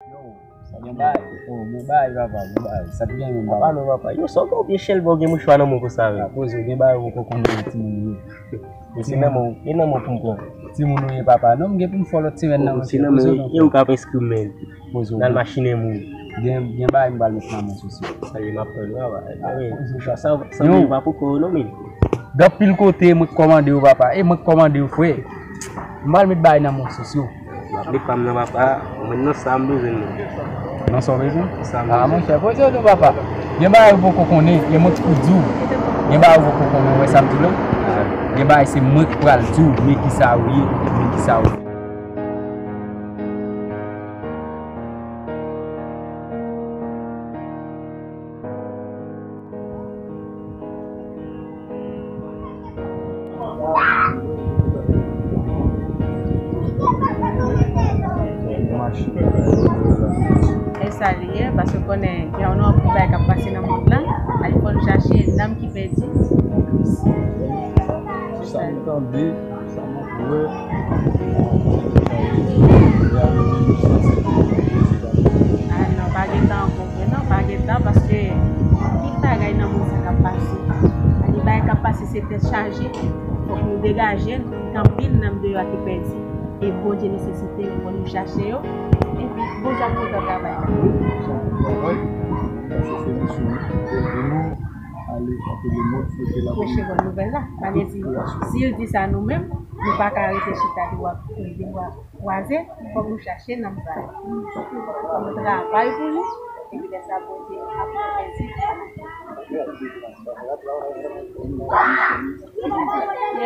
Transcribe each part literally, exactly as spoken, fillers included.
Yo, gen bagay, oh, gen bagay, papa, gen bagay. Sa k gen menm, papa? Papa, non, papa. Yo, sa w gen yon pye chèlbè, w gen mouchwa nan men w konsa, wi. Ah, poze w, gen bagay ou poko konnen nan timoun yo. Yo, se nan men w, e nan men w pou m pran. Timoun ou ye, papa. Non, m gen pou m fè w lòt semèn nan, mesye. Se nan men w, e ou k ap enskri w menm. Poze w. Nan machinen moun. Gen, gen bagay m pral met nan men w, mesye. Sa ye, m ap tann, papa. Ah, poze w, papa. Sa, sa, sa w pa poko, non, men. Gen anpil kote mwen k kòmande yo, papa. E mwen k kòmande yo, frè. M pral met bagay nan men w, mesye. M ap met pa m nan, papa. Mwen nan sa m bezwen nan. Nan sa w bezwen? Sa m bezwen. Ah, monchè, poze w non, papa. Gen bagay ou poko konnen, e mwen ki pou di w. Gen bagay ou poko konnen, ou wè sa m di w la? Gen bagay se mwen ki pral di w, men kisa ou ye, men kisa ou ye. E sa li ye, paske w konnen, gen yon anpil bagay k ap pase nan mond lan, al fò n chache nanm ki pèdi. Sa m tande. Sa m ap wè, sa m ap wè, e a mwen menm, sa se pou Jezi pa fè. Ah non, pa gen tan ankò vre non, pa gen tan, paske anpil bagay nan mond sa k ap pase. Anpil bagay k ap pase, se tèt chaje. Fòk nou degaje n, gen anpil nanm deyò a ki pèdi. E Bondye nesesite yo pou nou chache yo. Epi Bondye ap kontan travay la. Bondye ap kontan travay, paske se misyon li, pou ede nou ale antre lemonn, pote la preche bòn nouvèl la. Sa vle di, si l di sa nou menm, nou pa ka rete chita de bra, de bra kwaze, fòk nou chache nanm sa yo. Fòk nou travay pou li, epi lè sa Bondye ap fè plezi. Li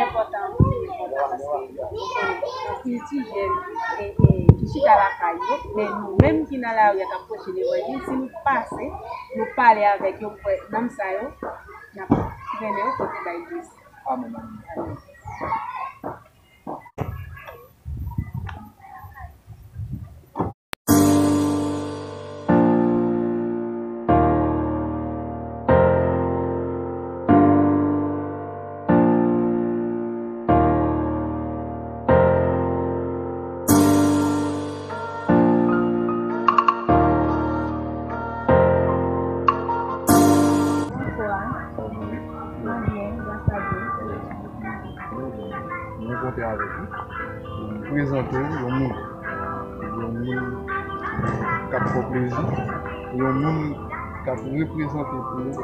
enpòtan, li enpòtan paske anpil ti jèn e, e, ki chita lakay yo, men nou menm ki nan lari a k ap preche levanjil, si nou pase, nou pale avèk yo, m kwè nanm sa yo, n ap trennen yo pote bay Jezi. Amèn, amèn. Bonswa. Mwen byen, gras a Dye. Mwen kontan avèk ou. Prezante w, yon moun, yon moun k ap fè w plezi, yon moun k ap reprezante pou ou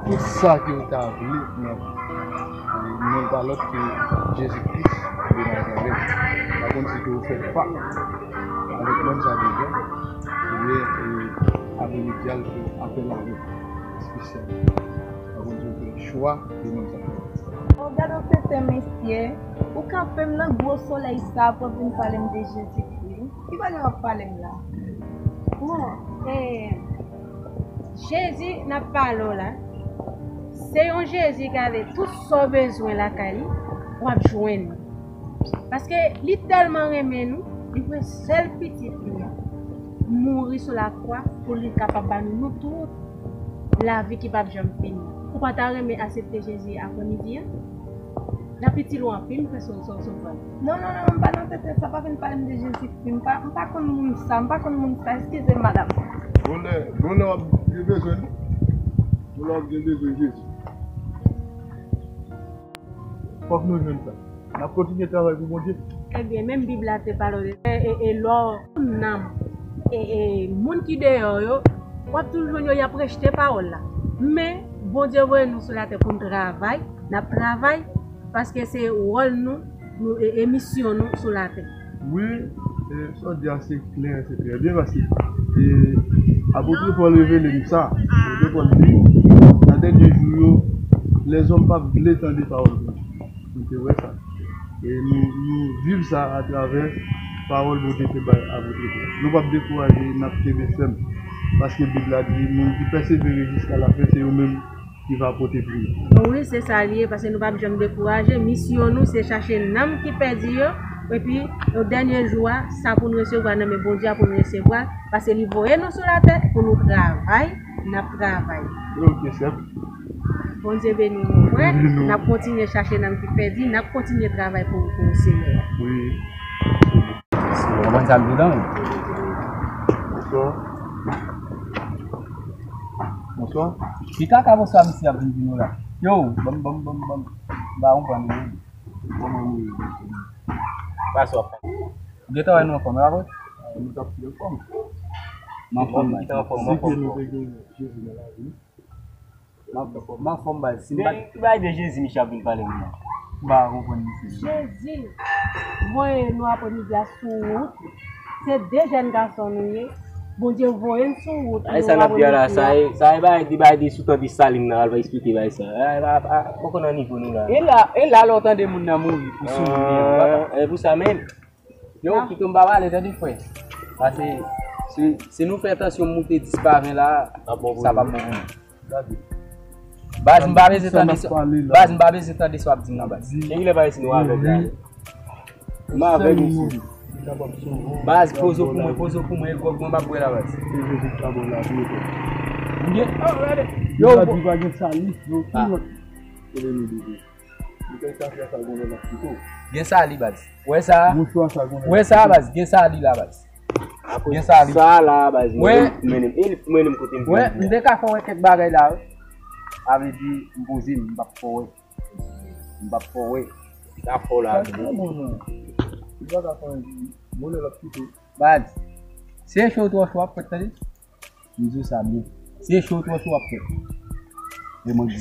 tout sa ke w ta vle nan vi. E non l pa lòt ke Jezi Kris de Nazarèt. Pa konn si ke w fè pa avèk nonm sa deja, oubyen, e, apre medya l fè apèl avèk espesyal. Pa konn si w fè chwa de nonm sa. Oh, gade yon tenten mesye, ou kanpe m nan gwo solèy sa pou w vin pale m de Jezikri. Ki bagay w ap pale m la? Bon, eh, Jezi n ap pale w la, se yon Jezi, gade, tout sa w bezwen lakay li, w ap jwenn li. Paske li tèlman renmen nou, li voye sèl pitit li a mouri sou lakwa pou li kapab ba nou, nou tout, lavi ki p ap janm fini. Ou pa ta renmen aksepte Jezi aprèmidi a? L ap itil ou anpil, m kwè, sa w, sa w, sa w pral. Non, non, non, non, m pa nan tenten sa, pa vin pale m de Jezi Kris. M pa, m pa konn moun sa, m pa konn moun sa, eskize m, madanm. Gon lè, gon lè w ap gen bezwen li. Gon lè w ap gen bezwen Jezi. Fòk nou jwenn sa. N ap kontinye travay pou Bondye. Ebyen, menm Bib la te pale w de, e, e, e lò nanm, e, e moun ki deyò yo, w ap toujou jwenn yo, y ap rejte pawòl la. Men, Bondye voye nou sou latè pou n travay, n ap travay, paske se wòl nou, nou, e, e misyon nou sou latè. Wi, e, sa w di a se klè, se trè byen, paske, e, apot Pòl revele n sa. Apot Pòl di, nan dènye jou yo, lèzòm p ap vle tande pawòl Bondye. Nou te wè sa. E nou, nou viv sa atravè pawòl Bondye te bay apot Pòl. Nou p ap dekouraje, n ap kenbe fèm. Paske Bib la di, moun ki pèsevere jiska lafen, se yo menm ki va pote pri. Wi, se sa li ye, paske nou p ap janm dekouraje. Misyon nou, se chache nanm ki pèdi yo. Epi, o dènye jou a, sa pou n resevwa nan men Bondye a pou n resevwa. Paske li voye nou sou latè pou nou travay, n ap travay. Ok, chèf. Bondye beni nou, frè. Beni nou. N ap kontinye chache nanm ki pèdi, n ap kontinye travay pou, pou Senyè a. Wi. Ou konprann sa m di w la? Bonswa. Ki kaka bonswa misye ap vin di nou la? Yo, banm, banm, banm, banm. M pa konprann nou. Kòman nou ye? Pase w ap fè. Ou gentan wè nou anfòm, e pa vre? Nou t ap fè anfòm. M anfòm, baz. Si ke nou te gen Jezi nan lavi nou. M ap, m anfòm, baz. Si m pa t... Men ki bagay de Jezi misye ap vin pale m nan? M pa konprann misye. Jezi voye nou aprèmidi a sou wout. Se de jèn gason nou ye. Bondye voye n sou wout. Ay, sa n ap di a la, sa e, sa e bagay de, bagay de sou tan Desalin nan, al va eksplike bagay sa. Ay, pa, pa, poko nan nivo nou la. E la, e la lè w tande moun nan mouri pou sou moun li an, papa. Ah, e pou sa menm. Yo, kite m pa pale, tande, frè. Paske si, si nou fè tansyon moute dis pa ven la, sa p ap bon pou nou. Gade. Baz, m pa bezwen tande sa, baz, m pa bezwen tande sa w ap di m nan, baz. Cheri, lè pa isi nou avèg la. M avèg isi. Baz, poze w pou mwen, poze w pou mwen, e gwòg mwen m ap bwè la, baz. M gen, oh, gade. Yo, pa gen sali, yo, ki lòt? Gen sali, baz. Wè sa? Wè sa, baz. Gen sali la, baz. Gen sali. Sa la, baz. Wè. Mwen menm, e mwen menm kote m vin. Wè, m te ka fè wè kèk bagay la, wi. Sa vle di, m poze m, m p ap fè wè. M p ap fè wè. Sa fò la. Sa bon, non. Li pa ka fè anyen. Bonè l ap kite. Baz, se cho twò cho w ap fè, tande? M di w sa byen. Se cho twò cho w ap fè. E mwen di.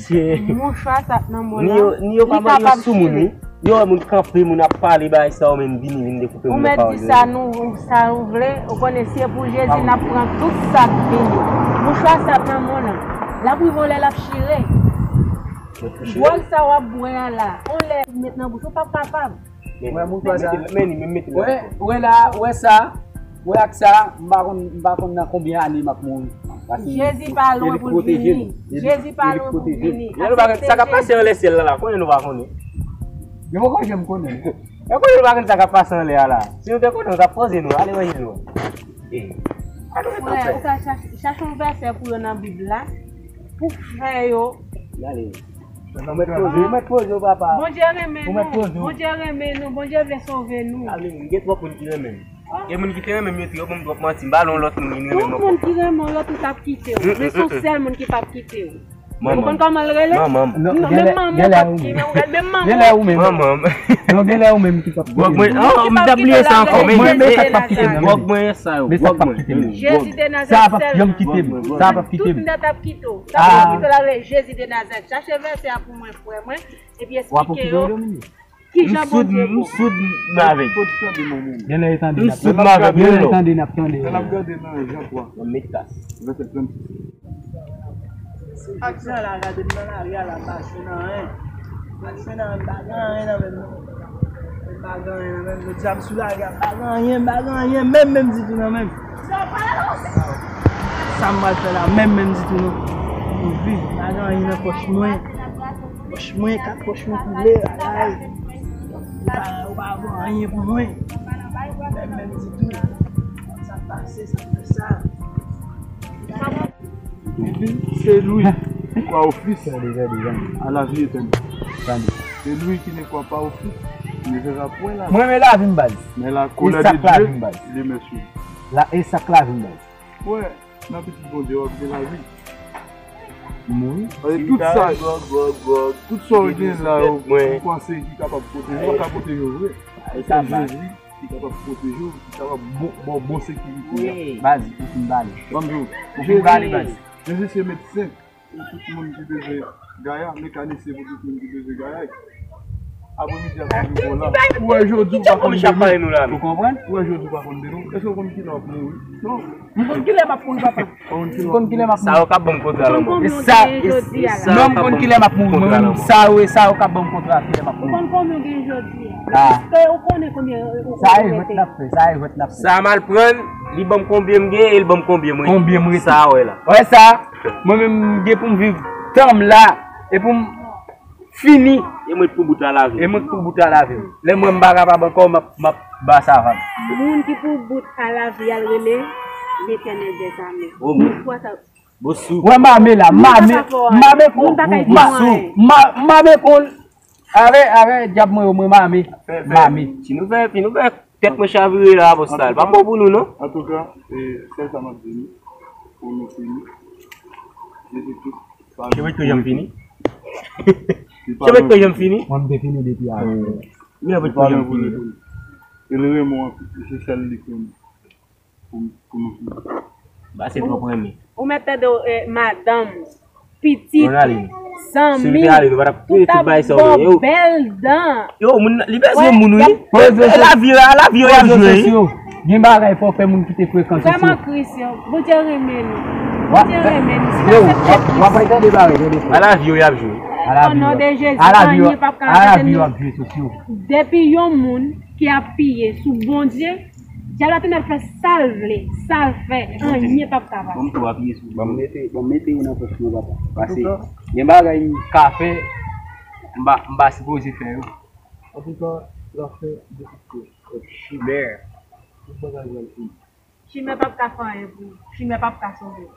Mouchwa sa k nan men w la. Ni yo, ni yo pa mande yo sou moun, wi. Yo wè moun kanpe, moun ap pale, bagay sa yo menm vini, vin dekoupe moun nan pawòl yo. Ou mèt di sa nou, sa ou vle. Ou konnen si e pou Jezi n ap pran tout sa k vini. Mouchwa sa k nan men w la. L ap rive yon lè l ap chire. Gwòg sa w ap bwè a la, yon lè met nan bouch ou p ap kapab. Wè, mouchwa sa. Wè, wè la, wè sa. Wè ak sa, m pa konn, m pa konn nan konbyen ane m ap mouri. Jezi pa lwen pou l vini. Jezi pa lwen pou l vini. Sa k ap pase anlè syèl la la, konnen nou pa konnen. Yo poko janm konnen. Yo konnen nou pa konn sa k ap pase anlè a la. Si nou te konnen, nou t ap poze nou, ale ranje nou. Frè, ou ka chache, chache yon vèsè pou yo nan Bib la, pou fè yo. Gade. Ou mèt poze, ou mèt poze, papa. Bondye renmen nou. Bondye renmen nou. Bondye vle sove nou. Gade, gen twòp moun ki renmen m. Gen moun ki te renmen m, yo te, yo ban m twòp manti. M pa lwen yon lòt moun vin renmen m ankò. Tout moun ki renmen w, yo tout ap kite w. Men se yon sèl moun ki p ap kite w. Ou konn kòman l rele? Manman m. Non, menm manman w p ap kite w. Menm manman w. Manman m. Non, genlè ou menm ki p ap kite m. Gwòg mwen, oh, m t ap bliye sa ankò, men. Gwòg mwen sa yo, gwòg mwen. Jezi de Nazarèt sèlman. Sa p ap janm kite m. Sa p ap kite m. Tout nèt ap kite w. Sa p ap kite w la, Jezi de Nazarèt. Chache vèsè a pou mwen, frè mwen, epi eksplike yo. Kijan Bondye bon? M soud, m avèg. M soud, m avèg. Genlè tande n ap tande. Genlè tande n ap tande. Lè n ap gade nan Jan twa. Nan Mekas. Vèsè trannsis. Ak sa la, gade m nan lari a la, m pa jwenn anyen. M pa jwenn anyen, m pa gen anyen nan men m non. M pa gen anyen nan men m. Jodi a m sou lari a, m pa gen anyen, m pa gen anyen, menm, menm ditou nan men m. Sa m pral fè la, menm, menm ditou non. Pou viv, m pa gen anyen nan pòch mwen. Pòch mwen, kat pòch mwen koule, bagay. Ou pa, ou pa bon anyen pou mwen. Menm, menm ditou. Sa k pase, sa k fè sa. Se lui qui croit au Fils a la vie éternelle. C'est lui qui ne croit pas au Fils ne verra point la vie. Mwen renmen lavi m, baz. Mais la colère de Dieu demeure sur lui. E sa k lavi m, baz. Nan pitit Bondye, w ap gen lavi. M mouri. Paske tout sa, tout sa w gen la, ou panse ki kapab pwoteje w, pa ka pwoteje w vre. Se Jezi ki kapab pwoteje w, ki kapab bon, ba w bon sekirite a. Baz, ou fin pale. Ban m di w. Ou fin pale, baz. Jezi se medsen pou tout moun ki bezwen gaya, mekanisyen pou tout moun ki bezwen gaya. Apremidi a toujou bon la. Ou wè jodi ou pa konn demen. Ou konprann? Ou wè jodi ou pa konn demen. Èske ou konn kilè w ap mouri? Non. M konn kilè m ap mouri, papa. Ou konn kilè w ap mouri. Sa yo k ap ban m kontra lanmò. E sa, e sa. Non, m konn kilè m ap mouri. Mwen menm, sa yo, e sa yo k ap ban m kontra kilè m ap mouri. Ou konn konbyen w gen jodi a? Èske ou konnen konbyen ou... Sa e jwèt n ap fè, sa e jwèt n ap fè. Sa m al pran, li ban m konbyen m gen e l ban m konbyen m rete. Konbyen m rete. Sa a wè la. Wè sa? Mwen menm, m gen pou m viv tan m la, e pou m fini. E mwen k pou bout a lavi m. E mwen k pou bout a lavi m. Lè m wè m pa kapab ankò, m ap, m ap ba savann. Moun ki pou bout a lavi a l rele Letènèl dèzame. Ou kwè sa? Wè m ame la, m ame, m ame kon, m a-, m ame kon, avè, avè dyab mwen yo, mwen m ame, m ame. Si nou fè, si nou fè Tèt mwen chavire la, Apòs Sal. Pa bon pou nou, non? Antouka, e, sèl sa m ap di nou, pou nou fini. Jezi Kris pa vin pou rete. Yo mèt janm fini. Yo mèt janm fini. Mwen, m te fini depi ayè. Men avèk pa janm fini. E l renmen w anpil, se sèl li konnen. Pou, pou nou fini. Ba se twòp renmen. Ou mèt tande w, eh, madanm, pitit, zanmi, tout ap ba w bèl dan. Yo, moun nan, li bezwen moun, wi. Lavi yo, lavi yo y ap jwe, wi. Gen bagay fò fè moun kite frekan sosyo. Vrèman, Kris, yo, Bondye renmen nou. Bondye renmen nou. Si n aksepte Kris. W ap tande bagay, tande frè. A lavi yo y ap jwe. O non de Jezi, anyen p ap ka arete nou. Depi yon moun ki apiye sou Bondye, dyab la tounen al fè sa l vle, sa l fè, anyen p ap ka pase. Bon, m tou apiye sou Bondye. Bon, mete, bon, mete yo nan pòch mwen, papa. Pase, gen bagay m ka fè, m pa, m pa sipoze fè yo. Antouka, zafè de chimè. Tout bagay pral fini. Chimè p ap ka fè anyen pou ou. Chimè p ap ka sove w.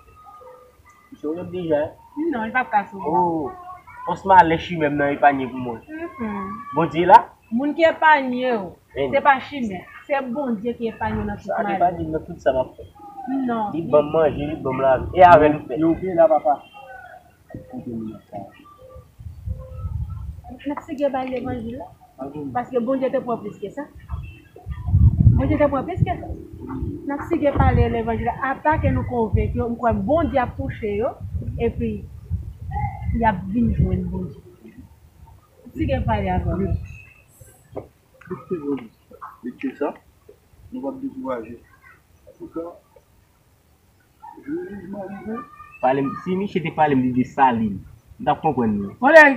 Misye w deja, wi. Non, li p ap ka sove w. Oh, fòs malè chimè m nan epanye pou mwen. Mhm. Bondye la. Moun ki epanye w, se pa chimè. Se Bondye ki epanye w nan tout malè. Sa l epanye m nan tout sa m ap fè. Non. Li ban m manje, li ban m lavi. E avè l m fè. Yo, yo, yo, la, papa. Kote moun ap pale. N ap sige bay levanjil la. Paske Bondye te pran plis ke sa. Bondye te pran plis ke sa. N ap sige pale levanjil la. Atake nou konvenki yo, m kwè Bondye ap touche yo. Epi, y ap vin jwenn Bondye. N ap sige pale avè yo. Plis ke Bondye. Plis ke sa, nou p ap dekouraje. Antouka, Pale m, si misye te pale m de Desalin, m t ap konprann li. Konnen,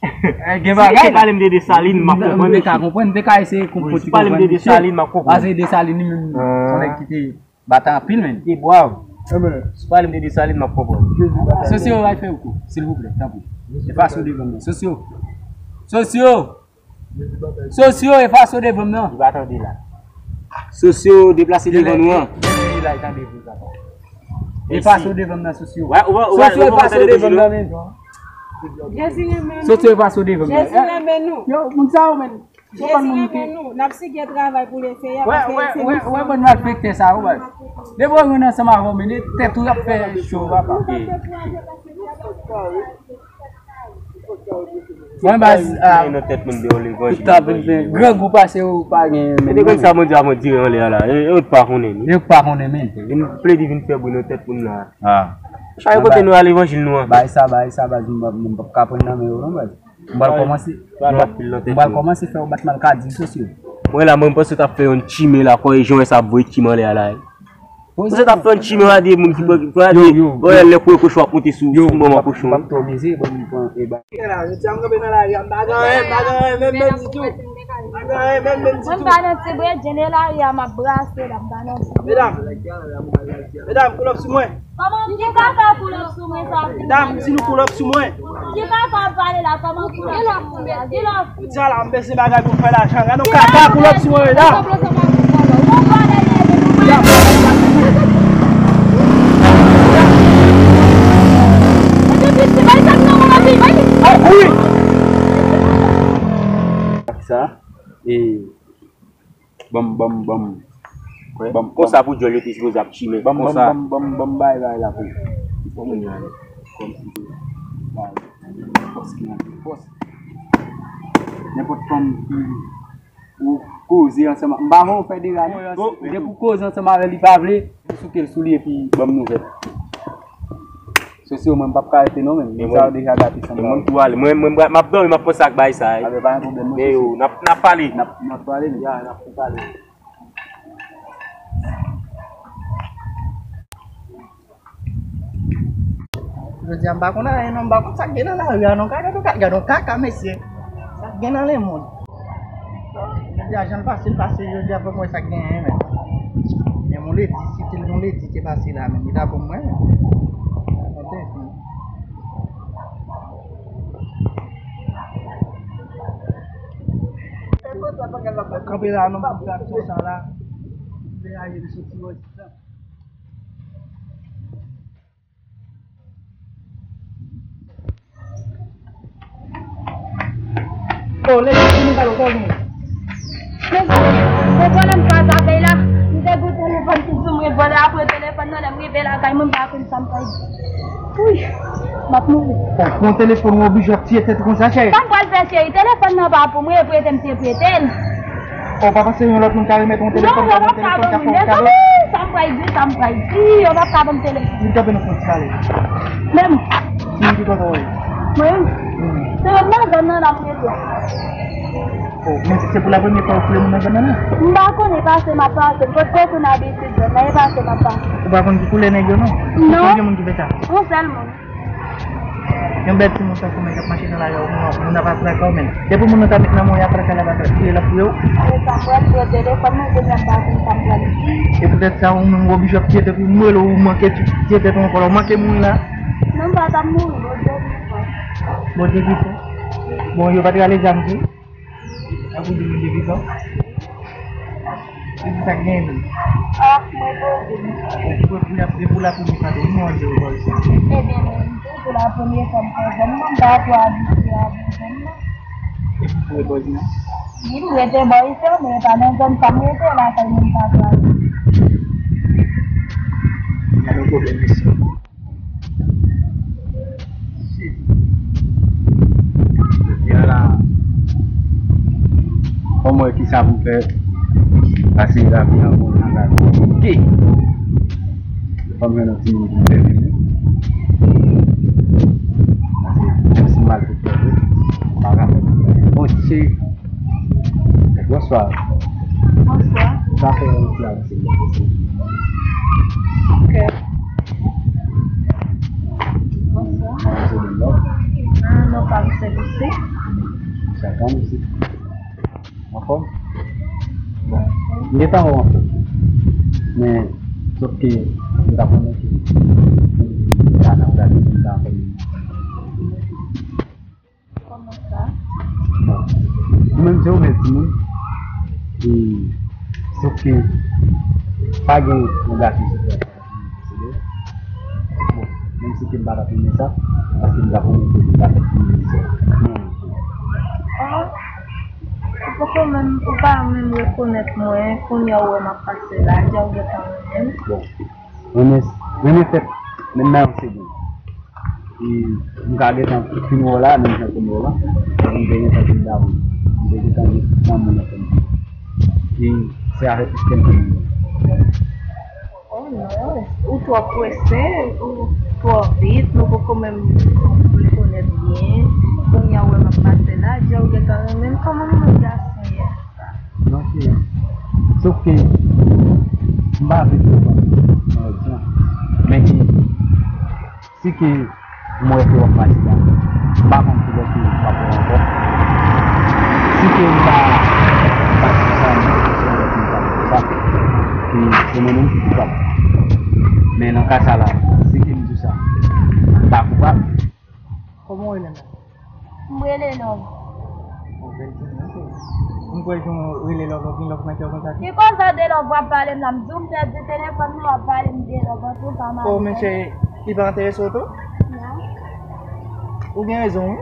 eh, gen bagay la. Si misye te pale m de Desalin, m ap konprann misye. M te ka konprann, m te ka eseye konprann. Wi, si w pale m de Desalin, m ap konprann. Paske Desalin li menm, se yon nèg ki te bata anpil, men. Li te brav. Si w pale m de Desalin, m ap konprann. Sosyo, al fè w kou, silvouplè, tanpri. Efase w devan mwen. Sosyo. Sosyo! Sosyo, efase w devan m nan. Li pa tande la. Sosyo, deplase devan nou an. Genlè, genlè, li la, li tande vre, papa. Efase w devan m nan, Sosyo. Sosyo, efase w devan m nan, men. Jezi renmen nou. Sosyo, efase w devan m nan. Jezi renmen nou. Yo, moun sa yo, men. Jezi renmen nou. N ap sige travay pou Lesenyè, paske se nou. Wè, wè, wè, bon malfektè sa yo, baz. Depi w jwenn ansanm avè w, men, tèt ou ap fè cho, papa. Mwen baz, a, nan tèt moun de yon levanjil. Tout ap vin grangou pase ou pa gen, men. Mete grenn sa Bondye ap dire anlè a la. E, e, yo pa konnen, men. Yo pa konnen, men. Vin plede vin fè bri nan tèt moun la. A. Chaje kote nou a levanjil nou an. Bay sa, bay sa, baz, m p ap, m p ap ka pran nan men yo, non, baz. M pral kòmanse, m pral kòmanse fè yo bat mal ka di Sosyo. Mwen la, mwen panse t ap fè yon chimè la, kò e jan wè sa ap voye chimè anlè a la. Ou se t ap fè yon chimè a de moun ki pran, pran de, yo, yo, yo. Lè kouye kochon ap monte sou, yo, sou manman kochon. M p ap twò mize, bon, m pran, e ba. Jodi a m kanpe nan lari a, m pa gen anyen, m pa gen anyen, menm, menm ditou. M pa gen anyen, menm, menm ditou. Mwen m pa nan ti bredjenn, e lari a m ap brase la, m pa nan ti bredjenn. Medam, medam, pull up sou mwen. Kòman ki kaka pull up sou mwen sa? Medam, m di nou pull up sou mwen. Ki kaka w ap pale la? Kòman ki kaka pull up sou mwen? Di lòf. Yo di ala m bezwen bagay pou m fè lajan. Gade yon kaka pull up sou mwen, medam. Sa, e, Ban m, ban m, ban m. Ban m, konsa pou dyòl yo te sipoze ap chimè. Ban m, ban m, ban m, ban m bay, bay la pou. Kòm si te bay fòs ki nan fòs. Nenpòt fanm ki ou koze ansanm, m pa wè w fè dega non. Depi w koze ansanm avè l, li pa vle, ou souke l sou li epi ban m nouvèl. Sosyo, mwen m p ap ka rete non, men. Moun sa yo deja gate sanm. Mwen m tou ale. Mwen, mwen, mwen, m ap dòmi, m ap panse ak bagay sa, wi. A, men pa gen pwoblèm non, sosyo. Yo, n ap, n ap pale. N ap, n ap pale. Ya, n ap pale. Jodi a, m pa konn anyen non, m pa konn sa k gen nan lari a non. Gade yon kaka, gade yon kaka, mesye. Sa k gen nan lemonn. Jodi a, jan l pase, l pase, jodi a, fò m wè sa k genyen, men. Men yon ledi, si te yon ledi te pase la, men, li ta bon mwen, men. Mwen te di. Kanpe la, non, m ap gade sa la. Degaje m soti wè. Oh, nèg ki vini pale kò nou. Mezanmi, Pwoblèm pa avèy la, m te gen telefòn ki di m revòlè, apre telefòn nan, lè m rive lakay mwen, m pa konn sa m pral di. Wi, m ap mouri. Bon, pran telefòn ou oblije ap tiye tèt ou konsa, cheri. Sa m pral fè, cheri? Telefòn nan pa pou mwen, e prete m te prete l. Ou pa panse yon lòt moun ka remèt yon telefòn, non, yo pa ka ban mwen, mezanmi, sa m pral di, sa m pral di, yo pa ka ban m telefòn. Vin kanpe nan fon ti pale. Men m. Ki moun ki kontan wè? Mwen? Hmm. Se yon nan zòn nan la m rete. Oh, men se pou la premye fwa ou foule moun nan zòn nan, non? M pa konnen, pase m ap pase. M potko konn abitid zòn nan, e pase m ap pase. Ou pa konn ki koulè nèg yo, non? Non. Ou konn gen moun ki fè sa? Yon sèl moun. Yon bèl timoun tankou mwen k ap mache nan lari a, ou moun ap atrake w menm. Depi moun nan ta met nan men w, y ap atrake l, ap atrake l, tire l ap touye w. E sa m pral fè, telefòn nan, kounye a m pa konn sa m pral di. E poutèt sa, ou menm ou oblije ap tiye tèt ou, m rele w, ou manke tiye tèt ou ankò la, ou manke mouri la. Non, m pa t ap mouri, Bondye ki fè. Bondye ki fè? Bon, yo pa t rale zam tou? Tankou di moun te vivan. Se ki sa k genyen menm? Ah, mwen poze m. Bon, pou, pou, pou la premye fwa, tou, moun an di yo bò isit. Ebyen, mwen tou, pou la premye fwa, m fè zòn nan, m pa twò abitye avèk zòn nan. E pou, pou bò isit, non? Wi, m rete bò isit, men pa nan zòn sa m rete, lakay mwen m pa twò abitye. Gen yon pwoblèm isit. Jodi a la, fò m wè kisa pou m fè, pase lavi an bon jan, lavi konplike. Fò m jwenn yon timoun pou m fè vini. Pase menm si m malfektè tou, m pa ka fè anyen. Bon, se Bonswa. Bonswa. Sa fè yon ti avanse, si posib. Ok. Bonswa. Mwen se Denlò. Ah, non, pa m se Lucy. Sa tan Lucy. Anfòm? Bon. M gentan wè w anfòm. Men, sòf ke m ta konnen ke se la n ap gade, m ta konnen. Kòman sa? Bon, ou menm se yon bèl timoun. E, sòf ke pa gen yon gason sou tè a ki posede. Bon, menm si ke m pa t ap renmen sa, paske m t ap renmen ke li pa t ap renmen sa. Non, non, non. Oh, ou poko menm, ou pa menm rekonèt mwen, kounye a ou wè m ap pase la, jan ou gentan renmen m. Bon, renmen, renmen fèt, menm nan yon segonn. E m ka gentan fin wè w la, menm jan ke m wè w la. Paske m te gentan fin damou. M te gentan gen tout lanmou nan kè m. E se avèk ou sèl ke m gen. Oh non, ou twò prese, ou twò vit, nou poko menm rekonèt byen. Kounye a w wè m ap pase la, jan w gentan renmen m, kòman nou menm gason ye? Non, cheri. Sòf ke m pa vle pran nan lòt jan. Men ke si ke m wè ke w ap mache la, m pa konn kilè ke m ap wè w ankò. Si ke m pa, m pa di sa, m se yon lòt moun k ap fè sa. E se mwen menm ki koupab. Men nan ka sa la, si ke m di sa, m pa koupab. Kòman w rele menm? M rele Love. Bon, bèl timoun, ok. M kwè jan w rele Love, Love gen lòv nan kè w konsa tou. Ki koze de Love w ap pale m la? M di w m pèdi telefòn mwen, w ap pale m de Love, an tou pa mal. Oh, men cheri, li pa enterese w tou? Non. Ou gen rezon, wi.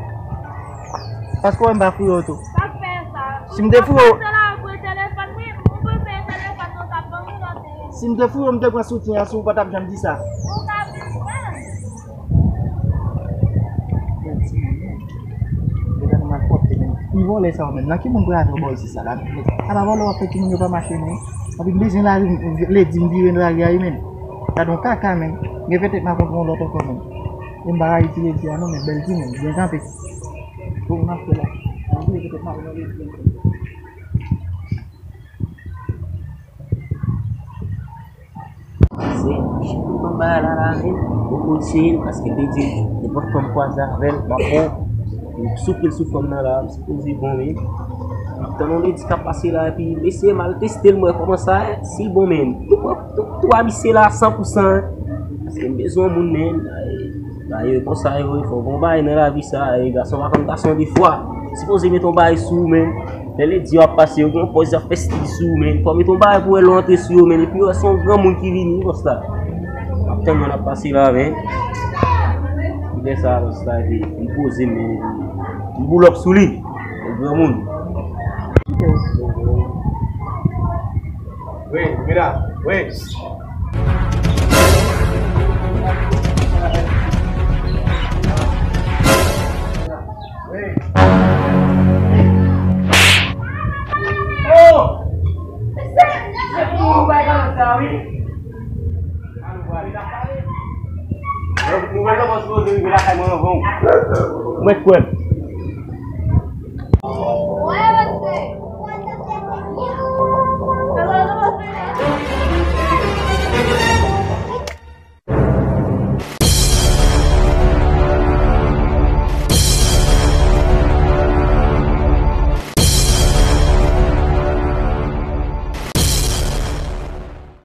Paske w wè m pa fouye w tou. Sa k fè sa? Si m te fouye w, w ap pase la pou telefòn, wi, ou pou peye telefòn nan, w t ap ban m yon lòt telefòn. Si m te fouye w, m te pran soutyen an sou ou, w pa t ap janm di sa. Ou ka vin pran. Bèl timoun, wi. Gade malpwòpte, men. Ki vòlè sa yo menm? Nan ki moun prale atò bò isit sa la? Sa pa vòlè w ap fè timoun yo pa mache, non. Anpi m bezwen lari, ledi m vire nan lari a, wi, menm. Gade yon kaka, menm. Gen petèt m a kontre yon lòt ankò, menm. E m pa rayi ti ledi a, non, men bèl timoun, byen kanpe. Bon, m ap fè la. Anpi petèt m ap yon ledi ankò. Se, m konn bagay la la, men, bon, m eseye l, paske m te di, nenpòt fwa m kwaze avè l, m ap bon. M souke l sou fòm nan la, m sipoze bon, men. M ap tann yon ledi k ap pase la, epi m eseye m al teste l, m wè kòman sa ye, si l bon, men. M tou pran, tou, tou a misye la, san pou san, paske m bezwen yon moun, men. Dayè, konsa yo ye, fò w gon bagay nan lavi sa, e gason pa konn gason defwa. Sipoze mete yon bagay sou ou, men. Lè ledi yo ap pase, yo gen yon pòz y ap fè stil sou ou, men. Fò w mete yon bagay pou wè lè w antre sou yo, men. Epi yo wè se yon granmoun ki vini, wi, konsa. M ap tann yo n ap pase la, men. Lè sa, konsa, epi m poze, men. M boulòp sou li. Yon granmoun. Kite w. Wi, mira, wi. Wi. Oh! Se pou ou bay kalòt sa, wi. Nou wè kòman sipoze rive lakay mwen anvan w. Mwen kwè.